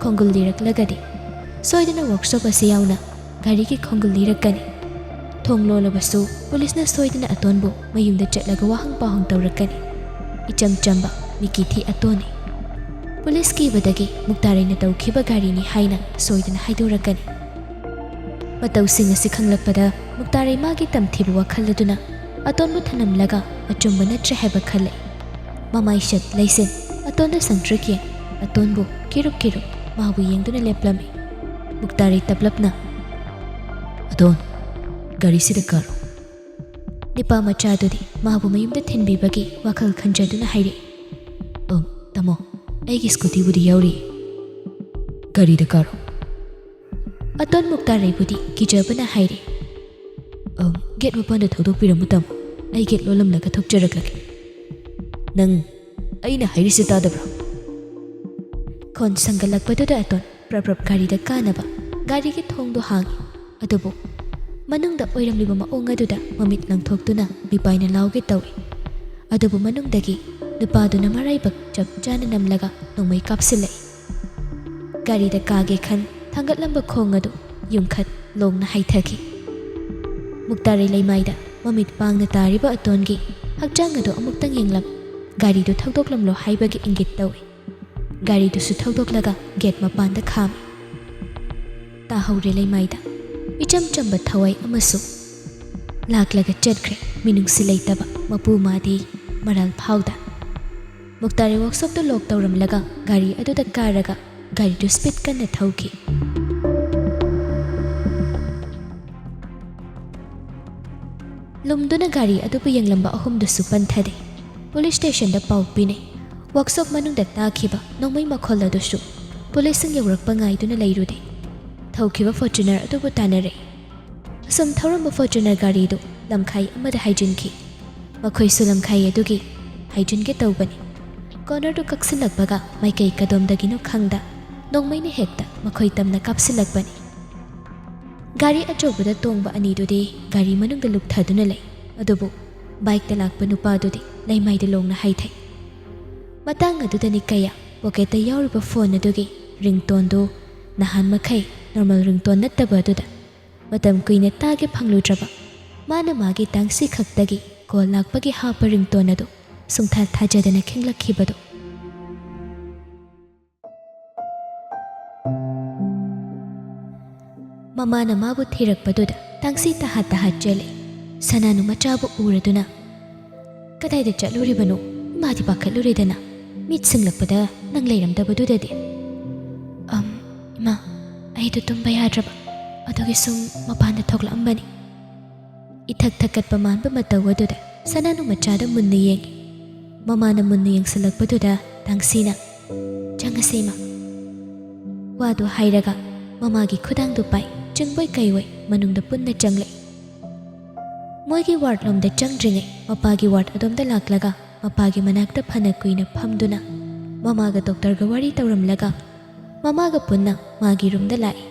ꯈꯣꯡꯒꯨꯜ ꯂꯤꯔꯛꯂꯒꯗꯤ ꯁꯣꯏꯗꯅ ꯋꯥꯛꯁꯣꯞ ꯑꯁꯤ ꯌꯥꯎꯅ ꯒꯥꯔꯤꯒꯤ ꯈꯣꯡꯒꯨꯜ ꯂꯤꯔꯛꯀꯅꯤ꯫ ꯊꯣꯡ ꯂꯣꯜꯂꯕꯁꯨ ꯄꯨꯂꯤꯁꯅ ꯁꯣꯏꯗꯅ ꯑꯇꯣꯟꯕꯨ ꯃꯌꯨꯝꯗ ꯆꯠꯂꯒ ꯋꯥꯍꯪ ꯄꯥꯎꯍꯪ ꯇꯧꯔꯛꯀꯅꯤ꯫ ꯏꯆꯝ ꯆꯝꯕ ꯃꯤꯀꯤꯊꯤ ꯑꯇꯣꯟꯅꯤ꯫ ꯄꯨꯂꯤꯁ ꯀꯤꯕꯗꯒꯤ ꯃꯨꯛꯇꯥꯔꯩꯅ ꯇꯧꯈꯤꯕ ꯒꯥꯔꯤꯅꯤ ꯍꯥꯏꯅ ꯁꯣꯏꯗꯅ ꯍꯥꯏꯗꯣꯔꯛꯀꯅꯤ꯫ ꯃꯇꯧꯁꯤꯡ ꯑꯁꯤ ꯈꯪꯂꯛꯄꯗ ꯃꯨꯛꯇꯥꯔꯩ ꯃꯥꯒꯤ ꯇꯝꯊꯤꯕ ꯋꯥꯈꯜ ꯑꯗꯨꯅ ꯑꯇꯣꯟꯕꯨ ꯊꯅꯝꯂꯒ ꯑꯆꯨꯝꯕ ꯅꯠꯇ꯭ꯔꯦ ꯍꯥꯏꯕ ꯈꯜꯂꯦ꯫ ꯃꯃꯥꯏ ꯁꯠ ꯂꯩꯁꯤꯟ ꯑꯇꯣꯟꯗ ꯁꯪꯇ꯭ꯔꯤꯛ ꯌꯦꯡ, ꯑꯇꯣꯟꯕꯨ ꯀꯤꯔꯨꯞ ꯀꯤꯔꯨꯞ ꯃꯥꯕꯨ ꯌꯦꯡꯗꯨꯅ ꯂꯦꯞꯂꯝꯃꯤ꯫ ꯃꯨꯛꯇꯥꯔꯩ ꯇꯞꯂꯞꯅ, "ꯑꯇꯣꯟ, ꯒꯥꯔꯤꯁꯤꯗ ꯀꯥꯔꯣ꯫" ꯅꯤꯄꯥ ꯃꯆꯥꯗꯨꯗꯤ ꯃꯥꯕꯨ ꯃꯌꯨꯝꯗ ꯊꯤꯟꯕꯤꯕꯒꯤ ꯋꯥꯈꯜ ꯈꯟꯖꯗꯨꯅ ꯍꯥꯏꯔꯛꯏ, "ꯑꯪ, ꯇꯥꯃꯣ, ꯑꯩꯒꯤ ꯁ꯭ꯀꯨꯇꯤꯕꯨꯗꯤ ꯌꯥꯎꯔꯤ꯫" "ꯒꯥꯔꯤꯗ ꯀꯥꯔꯣ꯫" ꯑꯇꯣꯟ ꯃꯨꯛꯇꯥꯔꯩꯕꯨꯗꯤ ꯀꯤꯖꯕꯅ ꯍꯥꯏꯔꯦ, "ꯑꯪ, ꯒꯦꯠ ꯃꯄꯥꯟꯗ ꯊꯧꯗꯣꯛꯄꯤꯔꯝꯃꯨ ꯇꯥꯃꯣ, ꯑꯩ ꯒꯦꯠ ꯂꯣꯜꯂꯝꯂꯒ ꯊꯣꯛꯆꯔꯛꯂꯒꯦ꯫" "ꯅꯪ ꯑꯩꯅ ꯍꯥꯏꯔꯤꯁꯤ ꯇꯥꯗꯕ꯭ꯔꯥ?" ꯈꯣꯟ ꯁꯪꯒꯠꯂꯛꯄꯗꯨꯗ ꯑꯇꯣꯟ ꯄ꯭ꯔꯞ ꯄ꯭ꯔꯞ ꯒꯥꯔꯤꯗ ꯀꯥꯅꯕ ꯒꯥꯔꯤꯒꯤ ꯊꯣꯡꯗꯣ ꯍꯥꯡꯉꯤ꯫ ꯑꯗꯨꯕꯨ ꯃꯅꯨꯡꯗ ꯑꯣꯏꯔꯝꯂꯤꯕ ꯃꯑꯣꯡ ꯑꯗꯨꯗ ꯃꯃꯤꯠ ꯂꯪꯊꯣꯛꯇꯨꯅ ꯃꯤꯄꯥꯏꯅ ꯂꯥꯎꯒꯦ ꯇꯧꯏ꯫ ꯑꯗꯨꯕꯨ ꯃꯅꯨꯡꯗꯒꯤ ꯅꯨꯄꯥꯗꯨꯅ ꯃꯔꯥꯏꯕꯛ ꯆꯞ ꯆꯥꯅ ꯅꯝꯂꯒ ꯅꯣꯡꯃꯩ ꯀꯥꯞꯁꯤꯜꯂꯛꯏ꯫ ꯒꯥꯔꯤꯗ ꯀꯥꯒꯦ ꯈꯟ ꯊꯥꯡꯒꯠꯂꯝꯕ ꯈꯣꯡ ꯑꯗꯨ ꯌꯨꯝꯈꯠ ꯂꯣꯡꯅ ꯍꯥꯏꯊꯈꯤ꯫ ꯃꯨꯛꯇꯥꯔꯩ ꯂꯩꯃꯥꯏꯗ ꯃꯃꯤꯠ ꯄꯥꯡꯅ ꯇꯥꯔꯤꯕ ꯑꯇꯣꯟꯒꯤ ꯍꯛꯆꯥꯡ ꯑꯗꯨ ꯑꯃꯨꯛꯇꯪ ꯌꯦꯡꯂꯝ꯫ ꯒꯥꯔꯤꯗꯨ ꯊꯧꯗꯣꯛꯂꯝꯂꯣ ꯍꯥꯏꯕꯒꯤ ꯏꯪꯒꯤꯠ ꯇꯧꯏ꯫ ꯒꯥꯔꯤꯗꯨꯁꯨ ꯊꯧꯗꯣꯛꯂꯒ ꯒꯦꯠ ꯃꯄꯥꯟꯗ ꯈꯥꯝꯃꯤ꯫ ꯇꯥꯍꯧꯔꯦ ꯂꯩꯃꯥꯏꯗ ꯏꯆꯝ ꯆꯝꯕ ꯊꯋꯥꯏ ꯑꯃꯁꯨ꯫ ꯂꯥꯛꯂꯒ ꯆꯠꯈ꯭ꯔꯦ ꯃꯤꯅꯨꯡꯁꯤ ꯂꯩꯇꯕ ꯃꯄꯨ ꯃꯥꯗꯤ ꯃꯔꯥꯜ ꯐꯥꯎꯗ꯫ ꯃꯨꯛꯇꯥꯔꯤ ꯋꯥꯛꯁꯣꯞꯇꯨ ꯂꯣꯛ ꯇꯧꯔꯝꯂꯒ ꯒꯥꯔꯤ ꯑꯗꯨꯗ ꯀꯥꯔꯒ ꯒꯥꯔꯤꯗꯨ ꯁ꯭ꯄꯤꯗ ꯀꯟꯅ ꯊꯧꯈꯤ꯫ ꯂꯨꯝꯗꯨꯅ ꯒꯥꯔꯤ ꯑꯗꯨꯕꯨ ꯌꯦꯡꯂꯝꯕ ꯑꯍꯨꯝꯗꯨꯁꯨ ꯄꯟꯊꯗꯦ꯫ ꯄꯨꯂꯤꯁ ꯁ꯭ꯇꯦꯁꯟꯗ ꯄꯥꯎ ꯄꯤꯅꯩ꯫ ꯋꯥꯔꯛꯁꯣꯞ ꯃꯅꯨꯡꯗ ꯇꯥꯈꯤꯕ ꯅꯣꯡꯃꯩ ꯃꯈꯣꯜ ꯑꯗꯨꯁꯨ ꯄꯨꯂꯤꯁꯁꯤꯡ ꯌꯧꯔꯛꯄ ꯉꯥꯏꯗꯨꯅ ꯂꯩꯔꯨꯗꯦ꯫ ꯊꯧꯈꯤꯕ ꯐꯣꯔꯆꯨꯅꯔ ꯑꯗꯨꯕꯨ ꯇꯥꯟꯅꯔꯦ꯫ ꯑꯁꯨꯝ ꯊꯧꯔꯝꯕ ꯐꯣꯔꯆꯨꯅꯔ ꯒꯥꯔꯤꯗꯨ ꯂꯝꯈꯥꯏ ꯑꯃꯗ ꯍꯥꯏꯖꯤꯟꯈꯤ꯫ ꯃꯈꯣꯏꯁꯨ ꯂꯝꯈꯥꯏ ꯑꯗꯨꯒꯤ ꯍꯥꯏꯖꯤꯟꯒꯦ ꯇꯧꯕꯅꯤ꯫ ꯀꯣꯔꯅꯔꯗꯨ ꯀꯛꯁꯤꯜꯂꯛꯄꯒ ꯃꯥꯏꯀꯩ ꯀꯗꯣꯝꯗꯒꯤꯅꯣ ꯈꯪꯗ ꯅꯣꯡꯃꯩꯅ ꯍꯦꯛꯇ ꯃꯈꯣꯏ ꯇꯝꯅ ꯀꯥꯞꯁꯤꯜꯂꯛꯄꯅꯤ꯫ ꯒꯥꯔꯤ ꯑꯆꯧꯕꯗ ꯇꯣꯡꯕ ꯑꯅꯤꯗꯨꯗꯤ ꯒꯥꯔꯤ ꯃꯅꯨꯡꯗ ꯂꯨꯞꯊꯗꯨꯅ ꯂꯩ꯫ ꯑꯗꯨꯕꯨ ꯕꯥꯏꯛꯇ ꯂꯥꯛꯄ ꯅꯨꯄꯥꯗꯨꯗꯤ ꯂꯩꯃꯥꯏꯗ ꯂꯣꯡꯅ ꯍꯥꯏꯊꯩ꯫ ꯃꯇꯥꯡ ꯑꯗꯨꯗꯅꯤ ꯀꯌꯥ ꯄꯣꯀꯦꯠꯇ ꯌꯥꯎꯔꯤꯕ ꯐꯣꯟ ꯑꯗꯨꯒꯤ ꯔꯤꯡꯇꯣꯟꯗꯨ ꯅꯍꯥꯟ ꯃꯈꯩ ꯅꯣꯔꯃꯦꯜ ꯔꯤꯡꯇꯣꯟ ꯅꯠꯇꯕ ꯑꯗꯨꯗ ꯃꯇꯝ ꯀꯨꯏꯅ ꯇꯥꯒꯦ ꯐꯪꯂꯨꯗ꯭ꯔꯕ ꯃꯥꯅ ꯃꯥꯒꯤ ꯇꯥꯡꯁꯤ ꯈꯛꯇꯒꯤ ꯀꯣꯜ ꯂꯥꯛꯄꯒꯤ ꯍꯥꯞꯄ ꯔꯤꯡꯇꯣꯟ ꯑꯗꯨ ꯁꯨꯡꯊꯥ ꯊꯥꯖꯗꯅ ꯈꯤꯡꯂꯛꯈꯤꯕꯗꯨ꯫ ꯃꯃꯥꯅ ꯃꯥꯕꯨ ꯊꯤꯔꯛꯄꯗꯨꯗ ꯇꯥꯡꯁꯤ ꯇꯍꯥꯠ ꯇꯍꯥꯠ ꯆꯦꯜꯂꯤ꯫ ꯁꯅꯥꯅꯨ ꯃꯆꯥꯕꯨ ꯎꯔꯗꯨꯅ, "ꯀꯗꯥꯏꯗ ꯆꯠꯂꯨꯔꯤꯕꯅꯣ? ꯏꯃꯥꯗꯤ ꯄꯥꯈꯠꯂꯨꯔꯦꯗꯅ꯫ ꯃꯤꯠ ꯁꯤꯡꯂꯛꯄꯗ ꯅꯪ ꯂꯩꯔꯝꯗꯕꯗꯨꯗꯗꯤ꯫" "ꯑꯝ, ꯏꯃꯥ, ꯑꯩꯗꯣ ꯇꯨꯝꯕ ꯌꯥꯗ꯭ꯔꯕ, ꯑꯗꯨꯒꯤ ꯁꯨꯝ ꯃꯄꯥꯟꯗ ꯊꯣꯛꯂꯛꯑꯝꯕꯅꯤ꯫" ꯏꯊꯛ ꯊꯛꯀꯠꯄ ꯃꯥꯟꯕ ꯃꯇꯧ ꯑꯗꯨꯗ ꯁꯅꯥꯅꯨ ꯃꯆꯥꯗ ꯃꯨꯟꯅ ꯌꯦꯡꯉꯤ꯫ ꯃꯃꯥꯅ ꯃꯨꯟꯅ ꯌꯦꯡꯁꯤꯜꯂꯛꯄꯗꯨꯗ ꯇꯥꯡꯁꯤꯅ, "ꯆꯪꯉꯁꯦ, ꯏꯃꯥ꯫" ꯋꯥꯗꯨ ꯍꯥꯏꯔꯒ ꯃꯃꯥꯒꯤ ꯈꯨꯗꯥꯡꯗꯨ ꯄꯥꯏ, ꯆꯤꯡꯕꯣꯏ ꯀꯩꯑꯣꯏ ꯃꯅꯨꯡꯗ ꯄꯨꯟꯅ ꯆꯪꯂꯛꯏ꯫ ꯃꯣꯏꯒꯤ ꯋꯥꯔꯗꯂꯣꯝꯗ ꯆꯪꯗ꯭ꯔꯤꯉꯩ ꯃꯄꯥꯒꯤ ꯋꯥꯔꯗ ꯑꯗꯣꯝꯗ ꯂꯥꯛꯂꯒ ꯃꯄꯥꯒꯤ ꯃꯅꯥꯛꯇ ꯐꯅ ꯀꯨꯏꯅ ꯐꯝꯗꯨꯅ ꯃꯃꯥꯒ ꯗꯣꯛꯇꯔꯒ ꯋꯥꯔꯤ ꯇꯧꯔꯝꯂꯒ ꯃꯃꯥꯒ ꯄꯨꯟꯅ ꯃꯥꯒꯤ ꯔꯨꯝꯗ ꯂꯥꯛꯏ꯫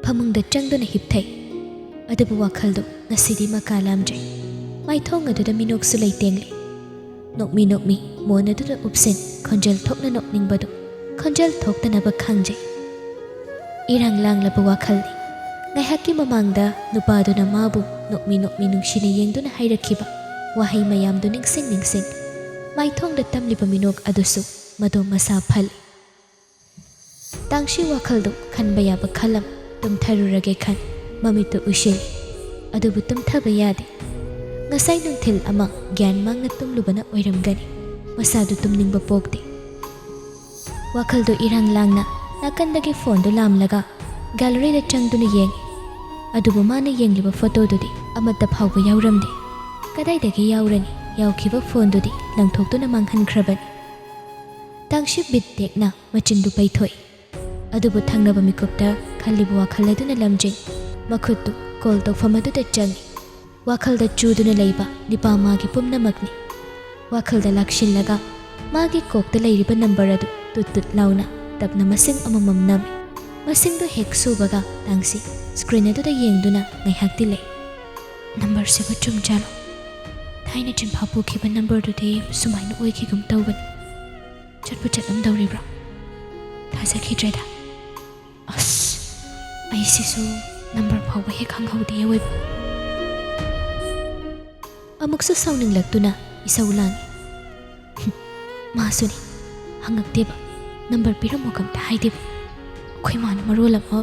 ꯐꯃꯨꯡꯗ ꯆꯪꯗꯨꯅ ꯍꯤꯞꯊꯩ꯫ ꯑꯗꯨꯕꯨ ꯋꯥꯈꯜꯗꯨ ꯉꯁꯤꯗꯤ ꯃꯀꯥ ꯂꯥꯝꯗ꯭ꯔꯦ꯫ ꯃꯥꯏꯊꯣꯡ ꯑꯗꯨꯗ ꯃꯤꯅꯣꯛꯁꯨ ꯂꯩꯇꯦꯡꯂꯤ꯫ ꯅꯣꯛꯃꯤ ꯅꯣꯛꯃꯤ ꯃꯣꯟ ꯑꯗꯨꯗ ꯎꯞꯁꯤꯟ, ꯈꯣꯟꯖꯦꯜ ꯊꯣꯛꯅ ꯅꯣꯛꯅꯤꯡꯕꯗꯨ ꯈꯣꯟꯖꯦꯜ ꯊꯣꯛꯇꯅꯕ ꯈꯪꯖꯩ꯫ ꯏꯔꯥꯡ ꯂꯥꯡꯂꯕ ꯋꯥꯈꯜꯅꯤ꯫ ꯉꯥꯏꯍꯥꯛꯀꯤ ꯃꯃꯥꯡꯗ ꯅꯨꯄꯥꯗꯨꯅ ꯃꯥꯕꯨ ꯅꯣꯛꯃꯤ ꯅꯣꯛꯃꯤ ꯅꯨꯡꯁꯤꯅ ꯌꯦꯡꯗꯨꯅ ꯍꯥꯏꯔꯛꯈꯤꯕ ꯋꯥꯍꯩ ꯃꯌꯥꯝꯗꯨ ꯅꯤꯡꯁꯤꯡ ꯅꯤꯡꯁꯤꯡ ꯃꯥꯏꯊꯣꯡꯗ ꯇꯝꯂꯤꯕ ꯃꯤꯅꯣꯛ ꯑꯗꯨꯁꯨ ꯃꯗꯣꯝ ꯃꯁꯥ ꯐꯜꯂꯤ꯫ ꯇꯥꯡꯁꯤ ꯋꯥꯈꯜꯗꯨ ꯈꯟꯕ ꯌꯥꯕ ꯈꯜꯂꯝ, ꯇꯨꯝꯊꯔꯨꯔꯒꯦ ꯈꯟ ꯃꯃꯤꯠꯇꯨ ꯎꯏꯁꯤꯜꯂꯤ꯫ ꯑꯗꯨꯕꯨ ꯇꯨꯝꯊꯕ ꯌꯥꯗꯦ꯫ ꯉꯁꯥꯏ ꯅꯨꯡꯊꯤꯜ ꯑꯃ ꯒ꯭ꯌꯥꯟ ꯃꯥꯡꯅ ꯇꯨꯝꯂꯨꯕꯅ ꯑꯣꯏꯔꯝꯒꯅꯤ꯫ ꯃꯁꯥꯗꯨ ꯇꯨꯝꯅꯤꯡꯕ ꯄꯣꯛꯇꯦ꯫ ꯋꯥꯈꯜꯗꯨ ꯏꯔꯥꯡ ꯂꯥꯡꯅ ꯅꯥꯀꯟꯗꯒꯤ ꯐꯣꯟꯗꯨ ꯂꯥꯝꯂꯒ ꯒꯦꯂꯔꯤꯗ ꯆꯪꯗꯨꯅ ꯌꯦꯡꯉꯤ꯫ ꯑꯗꯨꯕꯨ ꯃꯥꯅ ꯌꯦꯡꯂꯤꯕ ꯐꯣꯇꯣꯗꯨꯗꯤ ꯑꯃꯠꯇ ꯐꯥꯎꯕ ꯌꯥꯎꯔꯝꯗꯦ꯫ ꯀꯗꯥꯏꯗꯒꯤ ꯌꯥꯎꯔꯅꯤ? ꯌꯥꯎꯈꯤꯕ ꯐꯣꯟꯗꯨꯗꯤ ꯂꯪꯊꯣꯛꯇꯨꯅ ꯃꯥꯡꯍꯟꯈ꯭ꯔꯕꯅꯤ꯫ ꯇꯥꯡꯁꯤ ꯕꯤꯠ ꯇꯦꯛꯅ ꯃꯆꯤꯟꯗꯨ ꯄꯩꯊꯣꯛꯏ꯫ ꯑꯗꯨꯕꯨ ꯊꯪꯅꯕ ꯃꯤꯀꯨꯞꯇ ꯈꯜꯂꯤꯕ ꯋꯥꯈꯜ ꯑꯗꯨꯅ ꯂꯝꯖꯤꯡ ꯃꯈꯨꯠꯇꯨ ꯀꯣꯜ ꯇꯧꯐꯝ ꯑꯗꯨꯗ ꯆꯪꯏ꯫ ꯋꯥꯈꯜꯗ ꯆꯨꯗꯨꯅ ꯂꯩꯕ ꯅꯤꯄꯥ ꯃꯥꯒꯤ ꯄꯨꯝꯅꯃꯛꯅꯤ꯫ ꯋꯥꯈꯜꯗ ꯂꯥꯛꯁꯤꯜꯂꯒ ꯃꯥꯒꯤ ꯀꯣꯛꯇ ꯂꯩꯔꯤꯕ ꯅꯝꯕꯔ ꯑꯗꯨ ꯇꯨꯠ ꯇꯨꯠ ꯂꯥꯎꯅ ꯇꯞꯅ ꯃꯁꯤꯡ ꯑꯃꯃꯝ ꯅꯝꯃꯤ꯫ ꯃꯁꯤꯡꯗꯨ ꯍꯦꯛ ꯁꯨꯕꯒ ꯇꯥꯡꯁꯤ ꯁ꯭ꯀ꯭ꯔꯤꯟ ꯑꯗꯨꯗ ꯌꯦꯡꯗꯨꯅ ꯉꯥꯏꯍꯥꯛꯇꯤ ꯂꯩ꯫ "ꯅꯝꯕꯔꯁꯤꯕꯨ ꯆꯨꯝꯖꯥꯠꯂꯣ? ꯊꯥꯏꯅ ꯆꯤꯟꯐꯥ ꯄꯨꯈꯤꯕ ꯅꯝꯕꯔꯗꯨꯗꯤ ꯁꯨꯃꯥꯏꯅ ꯑꯣꯏꯈꯤꯒꯨꯝ ꯇꯧꯕꯅꯤ꯫ ꯆꯠꯄꯨ ꯆꯠꯂꯝꯗꯧꯔꯤꯕ꯭ꯔꯥ? ꯊꯥꯖꯈꯤꯗ꯭ꯔꯦꯗ꯫ ꯑꯁ, ꯑꯩꯁꯤꯁꯨ ꯅꯝꯕꯔ ꯐꯥꯎꯕ ꯍꯦꯛ ꯈꯪꯍꯧꯗꯦ ꯑꯣꯏꯕ꯫" ꯑꯃꯨꯛꯁꯨ ꯁꯥꯎꯅꯤꯡꯂꯛꯇꯨꯅ ꯏꯁꯧ ꯂꯥꯡꯏ꯫ "ꯍꯨꯝ, ꯃꯥꯁꯨꯅꯤ, ꯍꯪꯉꯛꯇꯦꯕ, ꯅꯝꯕꯔ ꯄꯤꯔꯝꯃꯣꯒ ꯑꯝꯇ ꯍꯥꯏꯗꯦꯕ꯫ ꯑꯩꯈꯣꯏ ꯃꯥꯅ ꯃꯔꯣꯜ ꯑꯃ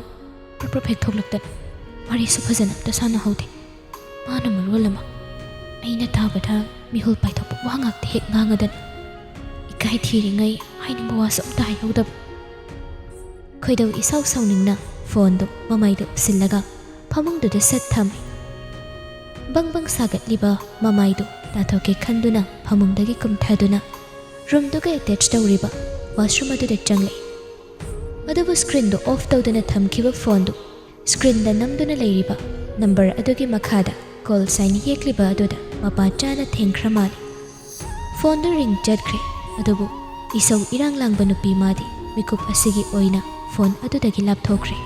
ꯄ꯭ꯔꯞ ꯄ꯭ꯔꯞ ꯍꯦꯛ ꯊꯣꯛꯂꯛꯇꯅ ꯋꯥꯔꯤꯁꯨ ꯐꯖꯅ ꯑꯝꯇ ꯁꯥꯟꯅꯍꯧꯗꯦ꯫ ꯃꯥꯅ ꯃꯔꯣꯜ ꯑꯃ ꯑꯩꯅ ꯇꯥꯕꯗ ꯃꯤꯍꯨꯜ ꯄꯥꯏꯊꯣꯛꯄ ꯋꯥ ꯉꯥꯛꯇ ꯍꯦꯛ ꯉꯥꯡꯉꯗꯅ ꯏꯀꯥꯏ ꯊꯤꯔꯤꯉꯩ ꯍꯥꯏꯅꯤꯡꯕ ꯋꯥꯁꯨ ꯑꯝꯇ ꯍꯥꯏꯍꯧꯗꯕ꯫" ꯈꯣꯏꯗꯧ ꯏꯁꯥꯎ ꯁꯥꯎꯅꯤꯡꯅ ꯐꯣꯟꯗꯨ ꯃꯃꯥꯏꯗ ꯎꯞꯁꯤꯜꯂꯒ ꯐꯃꯨꯡꯗꯨꯗ ꯁꯠ ꯊꯝꯃꯤ꯫ ꯕꯪ ꯕꯪ ꯁꯥꯒꯠꯂꯤꯕ ꯃꯃꯥꯏꯗꯨ ꯇꯥꯊꯣꯛꯀꯦ ꯈꯟꯗꯨꯅ ꯐꯃꯨꯡꯗꯒꯤ ꯀꯨꯝꯊꯗꯨꯅ ꯔꯨꯝꯗꯨꯒ ꯑꯦꯇꯦꯆ ꯇꯧꯔꯤꯕ ꯋꯥꯁꯔꯨꯝ ꯑꯗꯨꯗ ꯆꯪꯂꯛꯏ꯫ ꯑꯗꯨꯕꯨ ꯁ꯭ꯀ꯭ꯔꯤꯟꯗꯨ ꯑꯣꯐ ꯇꯧꯗꯨꯅ ꯊꯝꯈꯤꯕ ꯐꯣꯟꯗꯨ ꯁ꯭ꯀ꯭ꯔꯤꯟꯗ ꯅꯝꯗꯨꯅ ꯂꯩꯔꯤꯕ ꯅꯝꯕꯔ ꯑꯗꯨꯒꯤ ꯃꯈꯥꯗ ꯀꯣꯜ ꯁꯥꯏꯟ ꯌꯦꯛꯂꯤꯕ ꯑꯗꯨꯗ ꯃꯄꯥ ꯆꯥꯅ ꯊꯦꯡꯈ꯭ꯔ ꯃꯥꯜꯂꯤ꯫ ꯐꯣꯟꯗꯨ ꯔꯤꯡ ꯆꯠꯈ꯭ꯔꯦ꯫ ꯑꯗꯨꯕꯨ ꯏꯁꯧ ꯏꯔꯥꯡ ꯂꯥꯡꯕ ꯅꯨꯄꯤ ꯃꯥꯗꯤ ꯃꯤꯀꯨꯞ ꯑꯁꯤꯒꯤ ꯑꯣꯏꯅ ꯐꯣꯟ ꯑꯗꯨꯗꯒꯤ ꯂꯥꯞꯊꯣꯛꯈ꯭ꯔꯦ꯫